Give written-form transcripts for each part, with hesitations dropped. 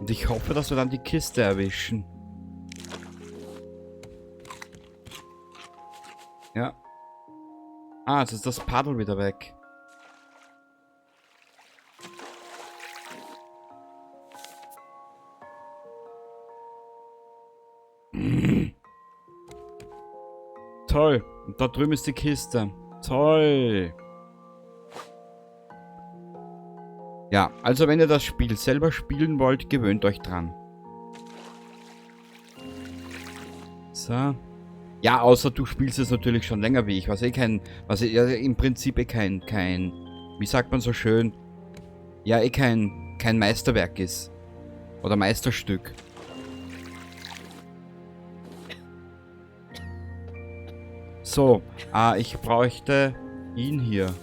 Und ich hoffe, dass wir dann die Kiste erwischen. Ja. Ah, jetzt ist das Paddel wieder weg. Toll. Und da drüben ist die Kiste. Toll. Ja, also wenn ihr das Spiel selber spielen wollt, gewöhnt euch dran. So. Ja, außer du spielst es natürlich schon länger wie ich, was eh kein, was ja im Prinzip eh kein, wie sagt man so schön, ja eh kein Meisterwerk ist. Oder Meisterstück. So, ich bräuchte ihn hier.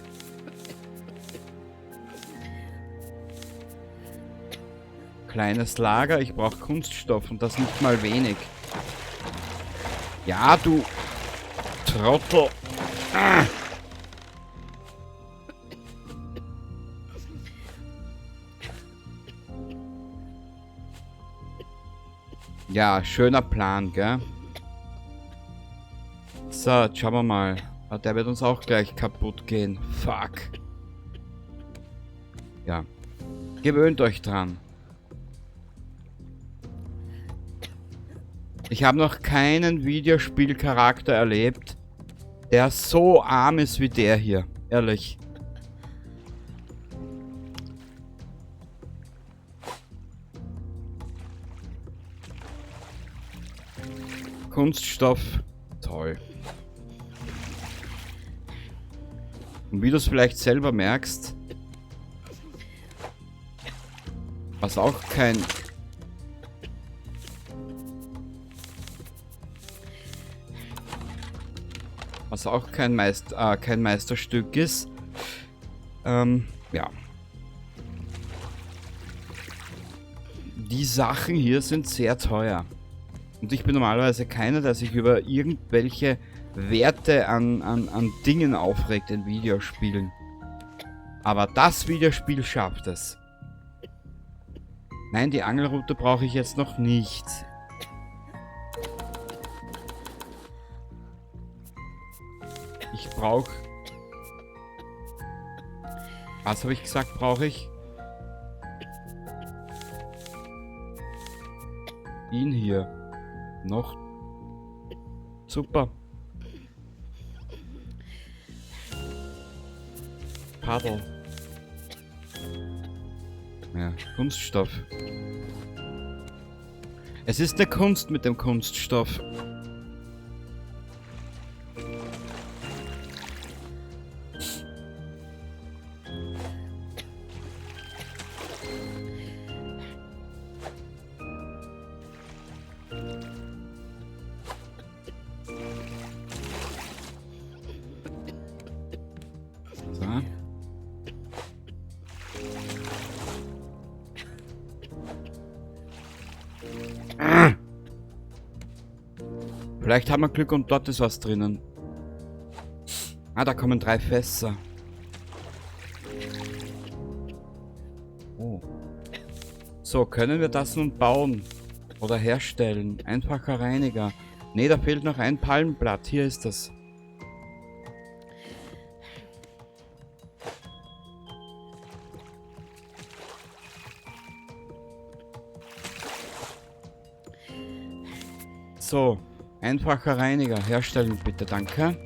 Kleines Lager, ich brauche Kunststoff und das nicht mal wenig. Ja, du Trottel. Ah. Ja, schöner Plan, gell? So, jetzt schauen wir mal. Ah, der wird uns auch gleich kaputt gehen. Fuck. Ja. Gewöhnt euch dran. Ich habe noch keinen Videospielcharakter erlebt, der so arm ist wie der hier. Ehrlich. Kunststoff. Toll. Und wie du es vielleicht selber merkst, was auch kein kein Meisterstück ist. Ja. Die Sachen hier sind sehr teuer. Und ich bin normalerweise keiner, der sich über irgendwelche Werte an Dingen aufregt in Videospielen. Aber das Videospiel schafft es. Nein, die Angelrute brauche ich jetzt noch nicht. Ich brauche... Was habe ich gesagt, brauche ich? Ihn hier. Noch. Super. Paddel. Ja, Kunststoff. Es ist eine Kunst mit dem Kunststoff. Vielleicht haben wir Glück und dort ist was drinnen. Ah, da kommen 3 Fässer. Oh. So, können wir das nun bauen? Oder herstellen? Einfacher Reiniger. Ne, da fehlt noch ein Palmenblatt. Hier ist das. So. Einfacher Reiniger herstellen, bitte, danke.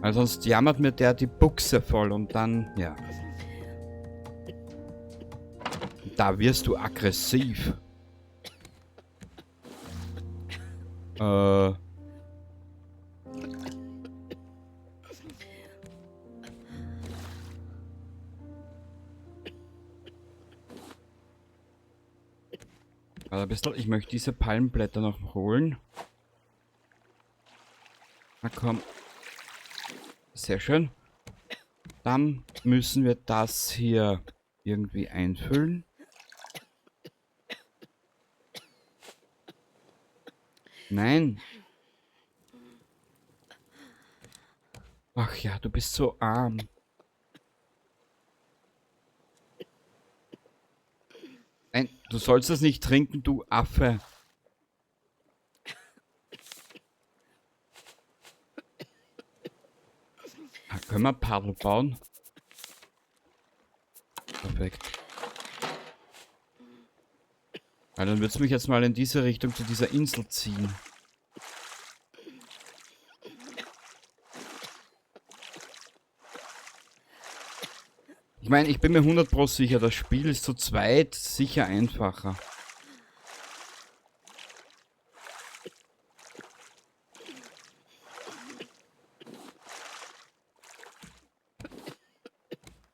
Weil sonst jammert mir der die Buchse voll und dann, ja. Da wirst du aggressiv. Warte ein bisschen, ich möchte diese Palmblätter noch holen. Na komm. Sehr schön. Dann müssen wir das hier irgendwie einfüllen. Nein. Ach ja, du bist so arm. Du sollst das nicht trinken, du Affe. Können wir Paddel bauen? Perfekt. Ja, dann wird's mich jetzt mal in diese Richtung zu dieser Insel ziehen. Ich meine, ich bin mir 100% sicher, das Spiel ist zu zweit sicher einfacher.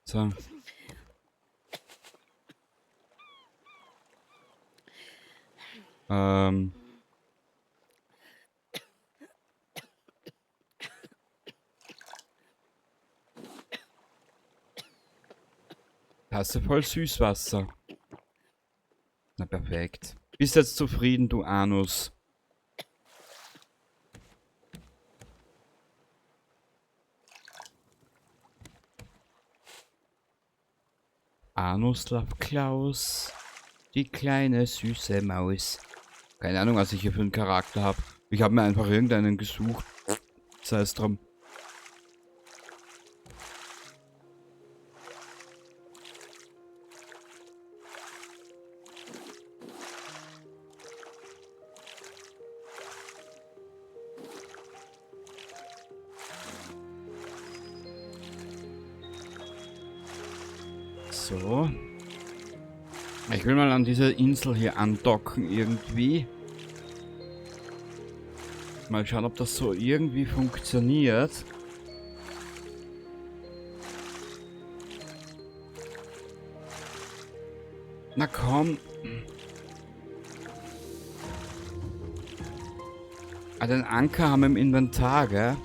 So. Tasse voll Süßwasser. Na perfekt. Bist jetzt zufrieden, du Anus. Anuslav Klaus. Die kleine süße Maus. Keine Ahnung, was ich hier für einen Charakter hab. Ich hab mir einfach irgendeinen gesucht. Sei es drum. So. Ich will mal an diese Insel hier andocken irgendwie. Mal schauen, ob das so irgendwie funktioniert. Na komm. Ah, den Anker haben wir im Inventar, gell?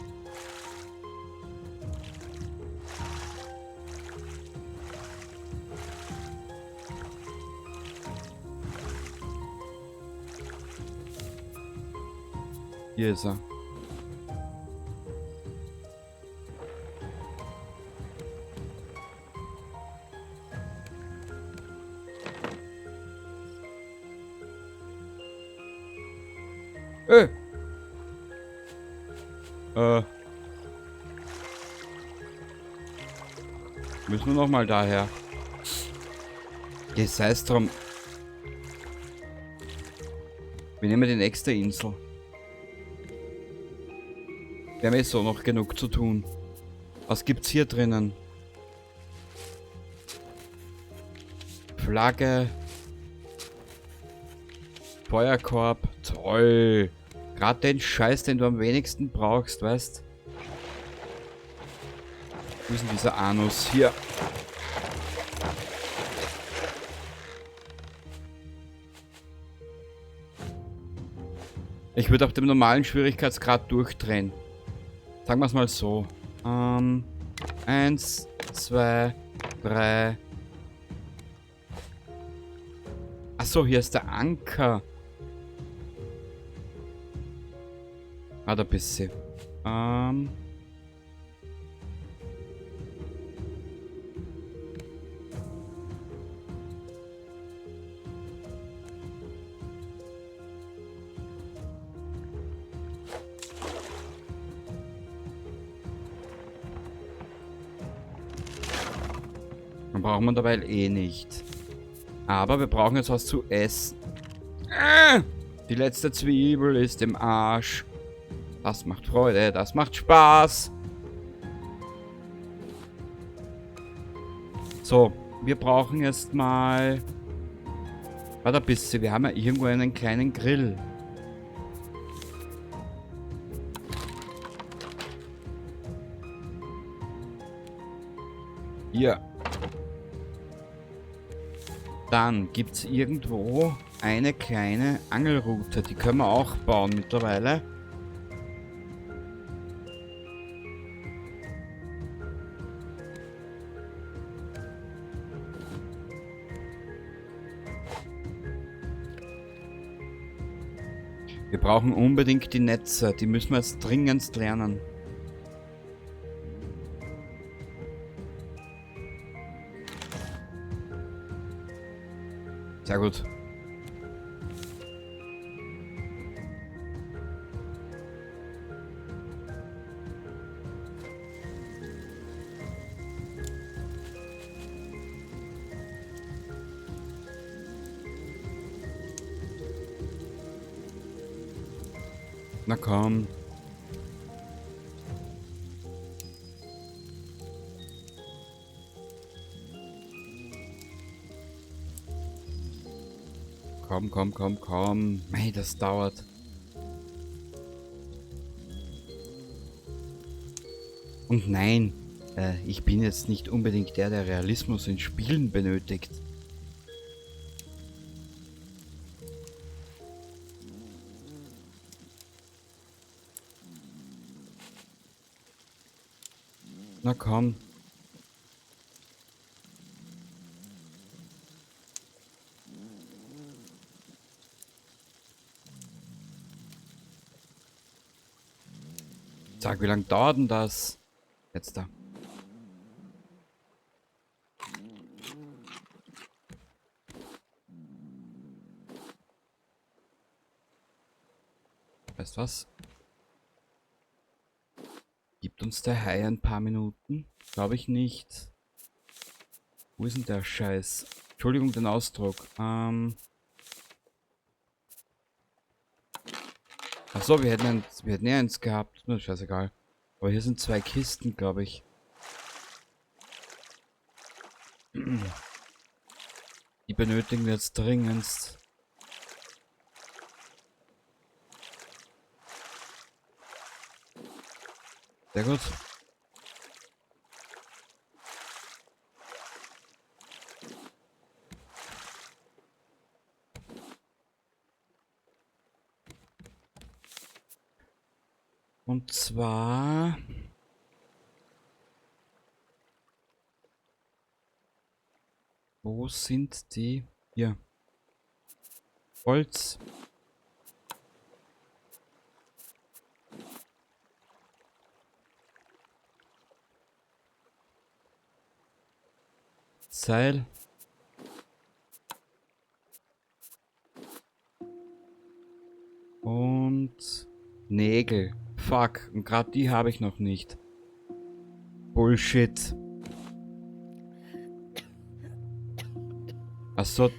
Hier ist er. Müssen wir nochmal daher. Das heißt drum. Wir nehmen die nächste Insel. Wir haben eh so noch genug zu tun. Was gibt's hier drinnen? Flagge. Feuerkorb. Toll. Grad den Scheiß, den du am wenigsten brauchst, weißt? Wo ist denn dieser Anus? Hier. Ich würde auf dem normalen Schwierigkeitsgrad durchdrehen. Sagen wir's mal so. 1, 2, 3. Achso, hier ist der Anker. Ah, da bist du. Dann brauchen wir dabei eh nicht. Aber wir brauchen jetzt was zu essen. Die letzte Zwiebel ist im Arsch. Das macht Freude, das macht Spaß. So, wir brauchen jetzt mal... Warte ein bisschen, wir haben ja irgendwo einen kleinen Grill. Hier. Dann gibt's irgendwo eine kleine Angelrute. Die können wir auch bauen mittlerweile. Wir brauchen unbedingt die Netze. Die müssen wir jetzt dringendst lernen. Sehr gut. Na komm. Komm, komm, komm, komm. Mei, das dauert. Und nein, ich bin jetzt nicht unbedingt der, der Realismus in Spielen benötigt. Na komm. Sag, wie lange dauert denn das? Jetzt da. Weißt was? Gibt uns der Hai ein paar Minuten? Glaube ich nicht. Wo ist denn der Scheiß? Entschuldigung, den Ausdruck. Achso, wir hätten ja eins gehabt. Na, scheißegal. Aber hier sind 2 Kisten, glaube ich. Die benötigen wir jetzt dringendst. Sehr gut. Und zwar... Wo sind die? Hier. Holz. Seil. Und Nägel. Fuck. Und grad die habe ich noch nicht. Bullshit. Achso.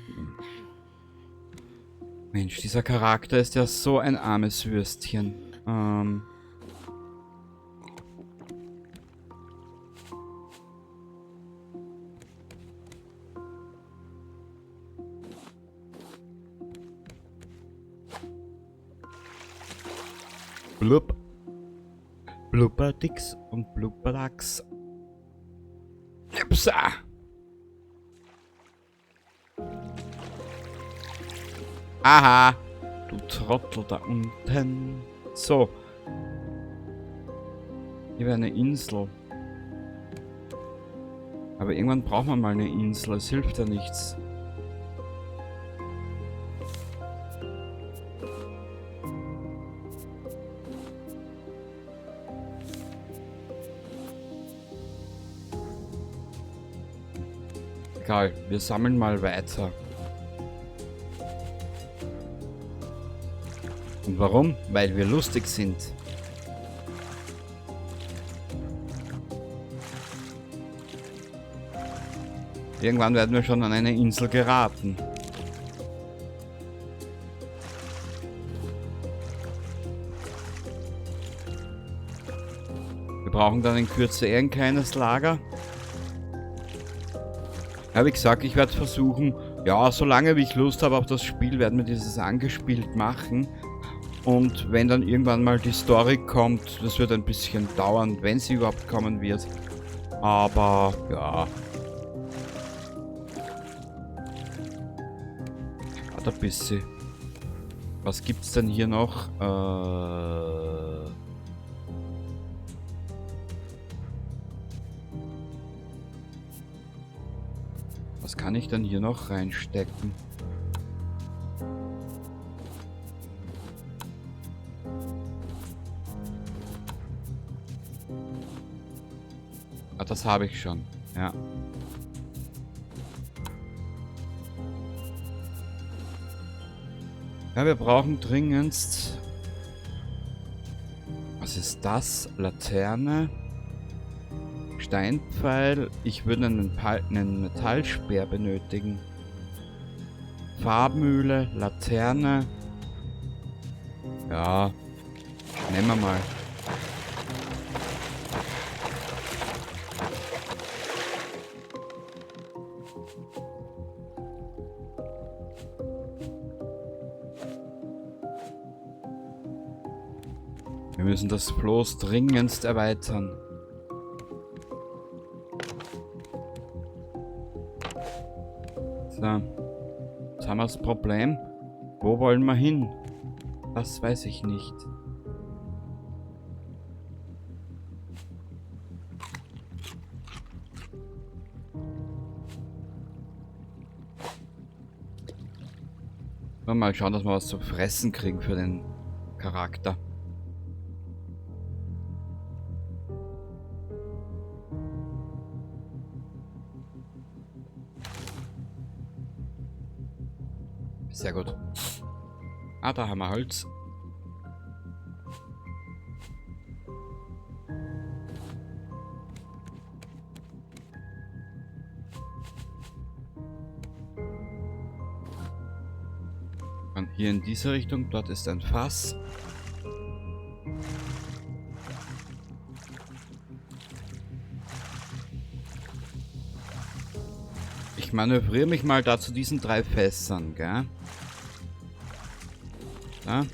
Mensch, dieser Charakter ist ja so ein armes Würstchen. Blub. Blubberdix und Blubberdax. Upsa! Aha! Du Trottel da unten. So. Hier wäre eine Insel. Aber irgendwann braucht man mal eine Insel. Es hilft ja nichts. Egal, wir sammeln mal weiter. Und warum? Weil wir lustig sind. Irgendwann werden wir schon an eine Insel geraten. Wir brauchen dann in Kürze eher ein kleines Lager. Ja, wie gesagt, ich werde versuchen, ja, solange wie ich Lust habe auf das Spiel, werden wir dieses angespielt machen. Und wenn dann irgendwann mal die Story kommt, das wird ein bisschen dauern, wenn sie überhaupt kommen wird. Aber, ja. Warte ein bisschen. Was gibt's denn hier noch? Was kann ich denn hier noch reinstecken? Ah, das habe ich schon. Ja. Ja, wir brauchen dringendst... Was ist das? Laterne? Steinpfeil. Ich würde einen Metallspeer benötigen. Farbmühle, Laterne. Ja. Nehmen wir mal. Wir müssen das Floß dringendst erweitern. So. Jetzt haben wir das Problem. Wo wollen wir hin? Das weiß ich nicht. Mal schauen, dass wir was zu fressen kriegen für den Charakter. Sehr gut. Ah, da haben wir Holz. Und hier in diese Richtung, dort ist ein Fass. Ich manövriere mich mal da zu diesen 3 Fässern, gell? Da.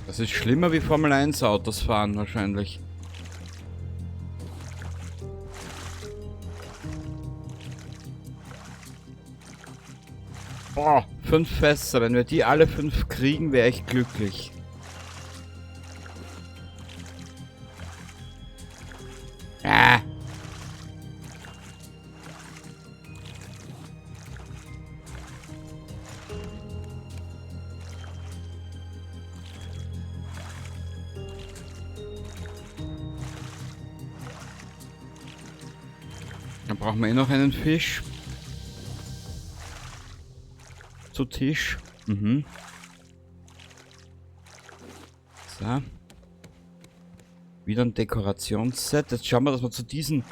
Das ist schlimmer wie Formel 1 Autos fahren wahrscheinlich. Boah, 5 Fässer. Wenn wir die alle 5 kriegen, wäre ich glücklich. Ah. Dann brauchen wir eh noch einen Fisch. Zu Tisch. Mhm. So. Wieder ein Dekorationsset. Jetzt schauen wir, dass wir zu diesen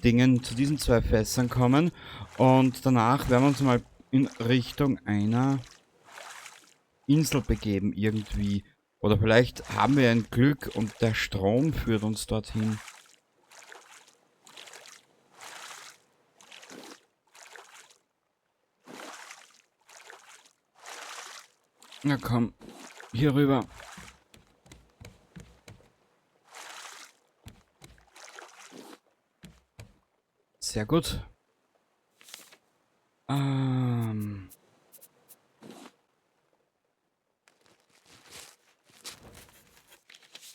Dingen, zu diesen 2 Fässern kommen. Und danach werden wir uns mal in Richtung einer Insel begeben irgendwie. Oder vielleicht haben wir ein Glück und der Strom führt uns dorthin. Na komm, hier rüber. Sehr gut.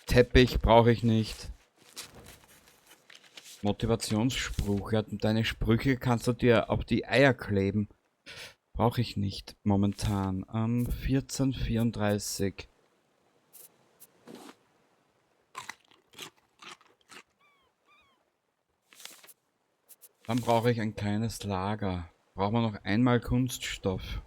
Teppich brauche ich nicht. Motivationsspruch. Ja, deine Sprüche kannst du dir auf die Eier kleben. Brauche ich nicht momentan. 14,34. Dann brauche ich ein kleines Lager. Brauchen wir noch einmal Kunststoff.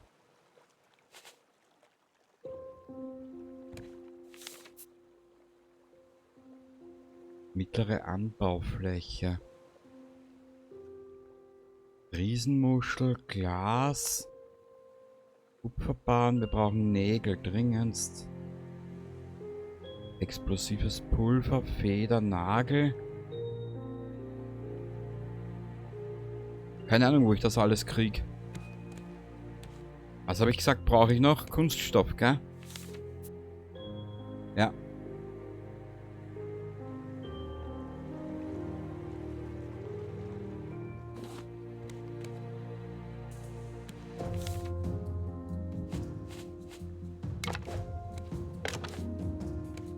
Mittlere Anbaufläche. Riesenmuschel, Glas, Kupferbahn, wir brauchen Nägel dringendst. Explosives Pulver, Feder, Nagel. Keine Ahnung, wo ich das alles krieg. Was habe ich gesagt? Brauche ich noch? Kunststoff, gell? Ja.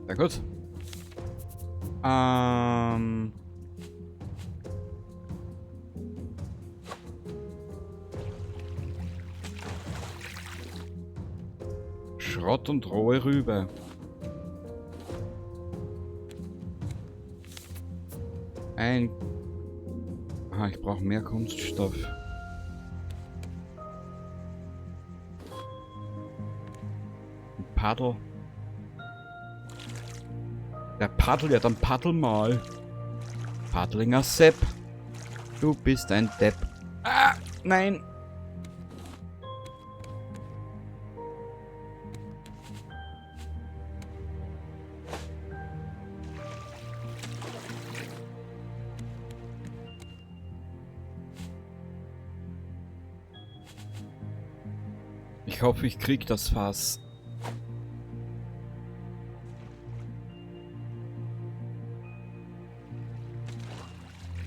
Sehr gut. Schrott und rohe Rübe. Ein... Aha, ich brauche mehr Kunststoff. Ein Paddel. Der Paddel, ja dann paddel mal. Paddlinger Sepp. Du bist ein Depp. Ah, nein. Ich hoffe, ich krieg das Fass.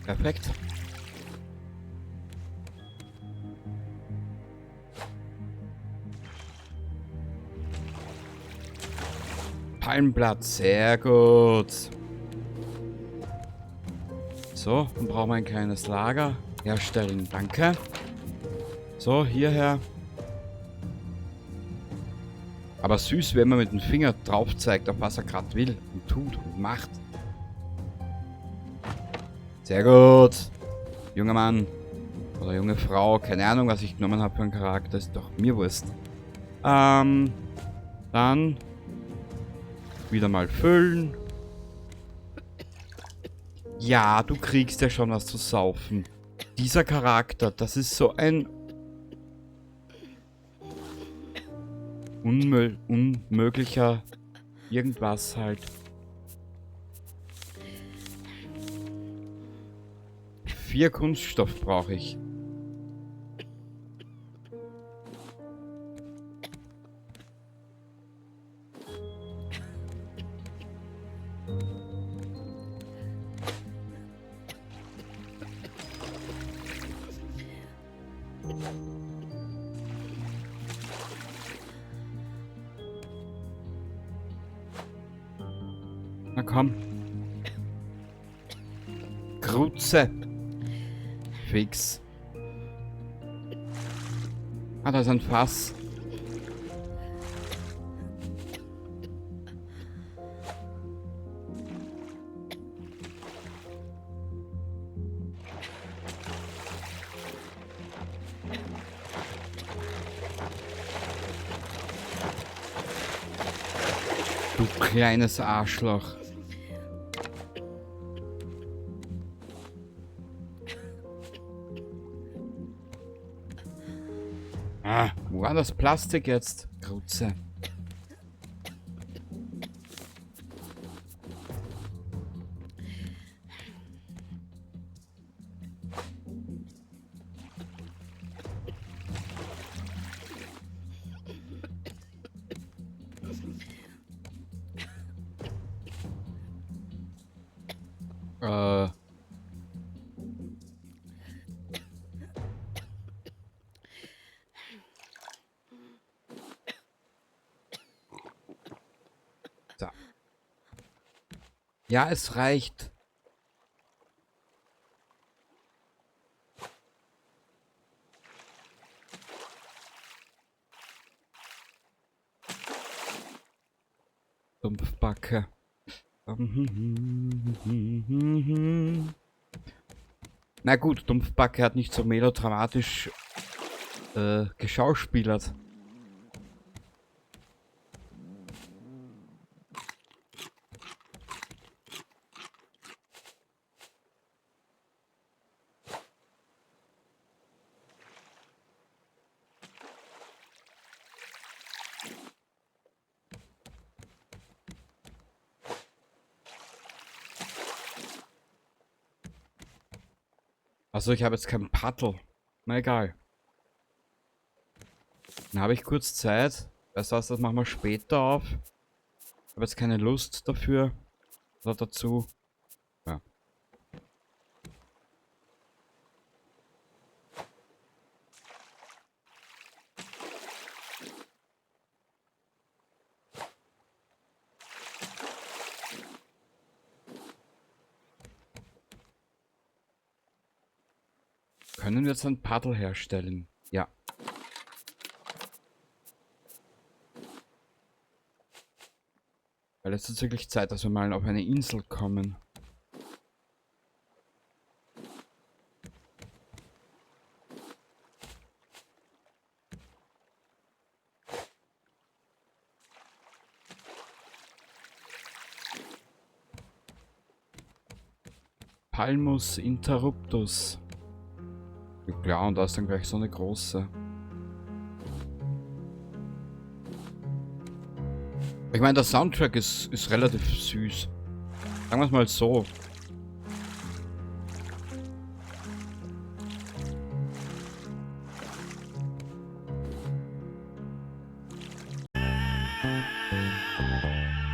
Perfekt. Palmblatt, sehr gut. So, dann brauchen wir ein kleines Lager herstellen. Danke. So, hierher. Aber süß, wenn man mit dem Finger drauf zeigt, auf was er gerade will und tut und macht. Sehr gut. Junger Mann oder junge Frau, keine Ahnung, was ich genommen habe für einen Charakter, ist doch mir wurscht. Dann wieder mal füllen. Ja, du kriegst ja schon was zu saufen. Dieser Charakter, das ist so ein unmöglicher irgendwas halt. 4 Kunststoff brauche ich. Na komm. Grutze. Fix. Ah, da ist ein Fass. Du kleines Arschloch. Ah, wo war das Plastik jetzt? Grutze. So. Ja, es reicht. Dumpfbacke. Na gut, Dumpfbacke hat nicht so melodramatisch geschauspielert. Also ich habe jetzt kein Paddel. Na egal. Dann habe ich kurz Zeit. Weißt du was, das machen wir später auf. Ich habe jetzt keine Lust dafür. Oder dazu. Ja. Können wir jetzt ein Paddel herstellen? Ja. Weil es ist wirklich Zeit, dass wir mal auf eine Insel kommen. Palmus interruptus. Ja klar, und da ist dann gleich so eine große. Ich meine, der Soundtrack ist relativ süß. Sagen wir's mal so. Thank you.